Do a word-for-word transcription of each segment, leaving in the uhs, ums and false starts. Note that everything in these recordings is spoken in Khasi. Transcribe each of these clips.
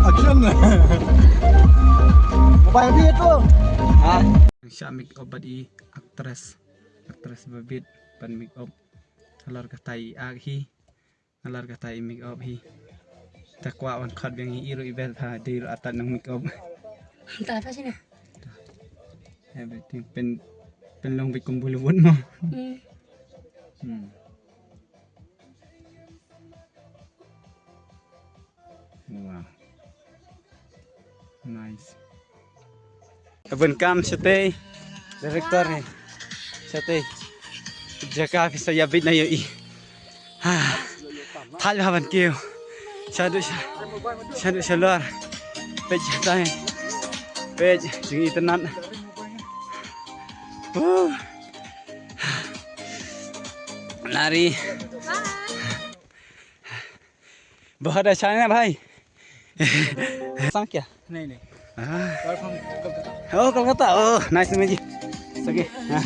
Action. Mobile dia tu. Ha? Sha make up bad i actress. Actress ba bit ban make up. Halar kata i ak hi. Halar kata i make up hi. Ta kwah wan khot biang hi i ruh i bel tha dei ruh atat nang make up. Ta tha sini. Everything pen pen long bit kum Bollywood mo. Hmm. Hmm. Wow. Nice. Abun kam shatei. Director ni. Shatei. Jaka pisa ya bit na yo i. Ha. Thal ha ban kiew. Shadu sha. Shadu shalor. Pej tai. Pej jing internet. Uh. Lari. बहुत अच्छा है ना भाई? नाम क्या? नहीं, नहीं। हाँ। और हम कलकत्ता। ओ, कलकत्ता। ओ, नाइस मीट यू। ओके। हाँ।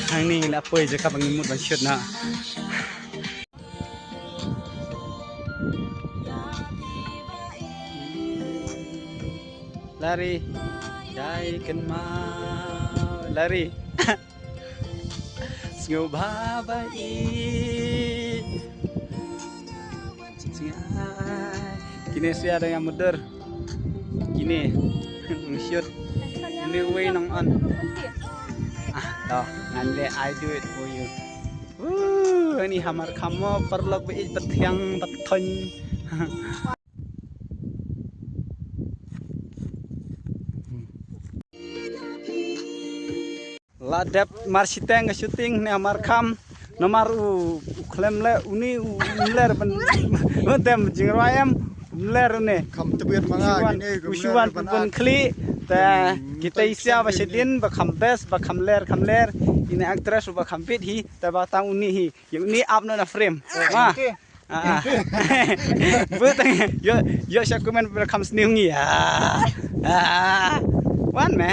Hangne la poi jaka ba ngi mut ban shoot na. Lari. Jai kynmaw. Lari. Sngewbha ba i. Kine sia da nga mudar. Kine. Ngi shoot. Kine wei nang on. Ah, to. Ngan leh I do it for you. Woo, ani hamar khamo parlok ba ij pathiang pathoin. La dep mar shiteng ka shooting ne mar kham namar u u khlem le uni u mler ban ban tem jingrwai em mler ne. Kham tbiet ma nga kine u shuwan ban khli ta kita isia ba shedin ba kham bes ba kham ler kham ler ine actress ba kham bit hi ta ba tang uni hi. Uni ap no na frame. Ma. Ah. Butang yo yo sha comment ber kham sniw ngi. Ah. Ah. Wan me.